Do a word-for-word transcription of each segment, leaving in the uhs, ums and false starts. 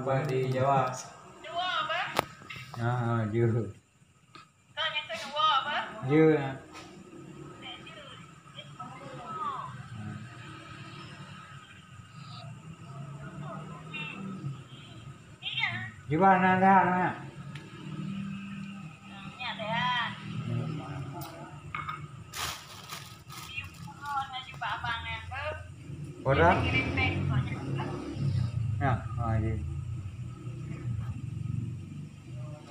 Di Jawa. Dua apa? Ha, ha, ya. Kau yang kedua apa? Ya. Jubah na dah na. Pada? Ya, ah, ya.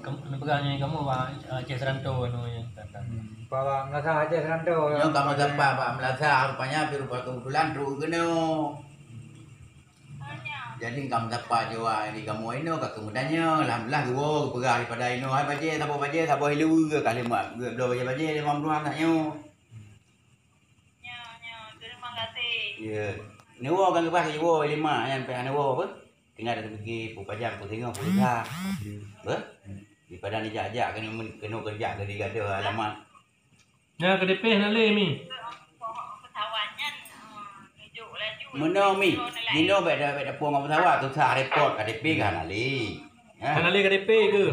Kamu pegang ni kamu, Aceh Seranto anu yang datang. Hmm, Pak Melasa Aceh Seranto. Nyoe kamu sampai Pak Melasa, rupanya, tapi rupa kebetulan trok keunoe. Jadi, ka meusapa Jawa di kamoe inoe, ka keumeudanya, alhamdulillah, geuwoe geupeugah daripada inoe, "Hai bajée, saboh bajée, saboh ileue ka lheueh mat, geubloe bajée-bajée lé Mak Bruhan nyoe." Ya. Neuwoe ka geupeugah geuwoe lé mak nyan, pih hana woe apa? Tinggai tapike peue pajang, peue singoh, peue usah. Beuh? Daripada neujak-jak keunoe, keunoe keujak keu di gadoh alamat. Nyan K T P hana lé, Mi. Meunoe, Mi. Meunoe bèk da-, bèk dapueng ngon pesawat, susah repot, K T P ka hana lé. Ha? Hana lé K T P keuh?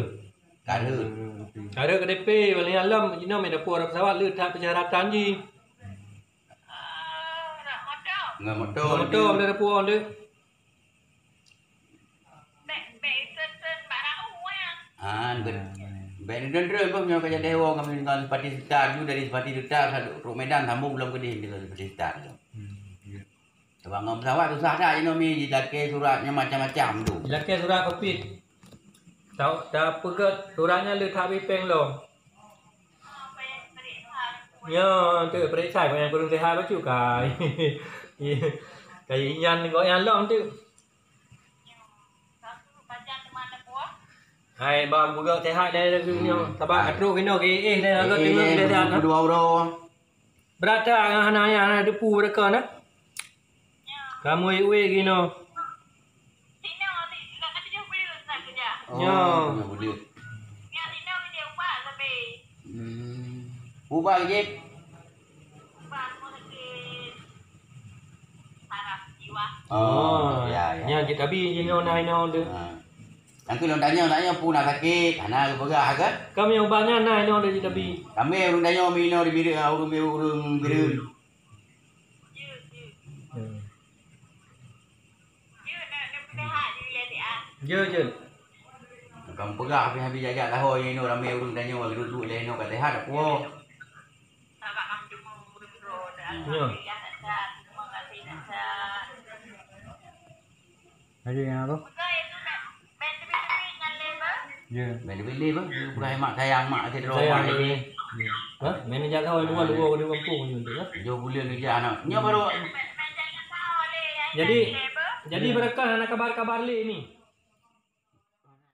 Ka rhot. Ka rhot K T P, paléng lom, jinoe meudapueng pesawat, le that peusyaratan jih. Ngon moto. Ngon moto, meudapueng deh. Bèk, bèk isen-isen barang ueng. Ah, bèk, bèk isen-isen boh nyoe ka jadi woe kami dengan Seupati Setar ju dari Seupati Setar trok Medan sambung lom keudeh dengan Seupati Setar tu. Hmm, ya. Sebab ngon pesawat susah that jinoe, Mi, jilakèe surat nyan macam-macam tu. Jilakèe surat covid. Tau, tapeugèt surat nyan le that bipeng lom. Nyoe, tu, peuriksa, kok nyang kureueng seuhat bacut kai. Kai nyan, kok nyang lom tu. Hai, bang, bugok seuhat deh, deh, nyoe. Sabab ka trok keunoe, eh, deh, agak teungoh deh, deh, dua uroe. Brat that, hana, hana, hana depu beureukoh, nah. Kamoe ueh ginoe. Oh, nyoe boleh. Hmm. Ubat jih. Oh, ya, ya. Nyan cit tabi jinoe na inoe tu. Ha. Nyan keuh lôn tanyoe, tanyoe peue na sakét, hana geupeugah kan? Kami ubat nyan na inoe cit tabi. Kami ureueng tanyoe meuinoe di Bireuen, ureueng, ureueng Bireuen. Hmm. Jeuet, jeuet. Bukan peugah habéh-habéh jak-jak saho inoe ramé ureueng tanyoe duek-duek lé inoe ka seuhat aku. Nyoe. Lagi nyang apa? Ya. Main pilih bah. Bukan mak sayang mak saya dulu. Sayang mak dia. Ya. Ha? Main jak kau dua dua dua kampung macam tu, ha? Jauh bulan kerja anak. Nyoe baru. Jadi, jadi beureukat hana kabar-kabar lé ni.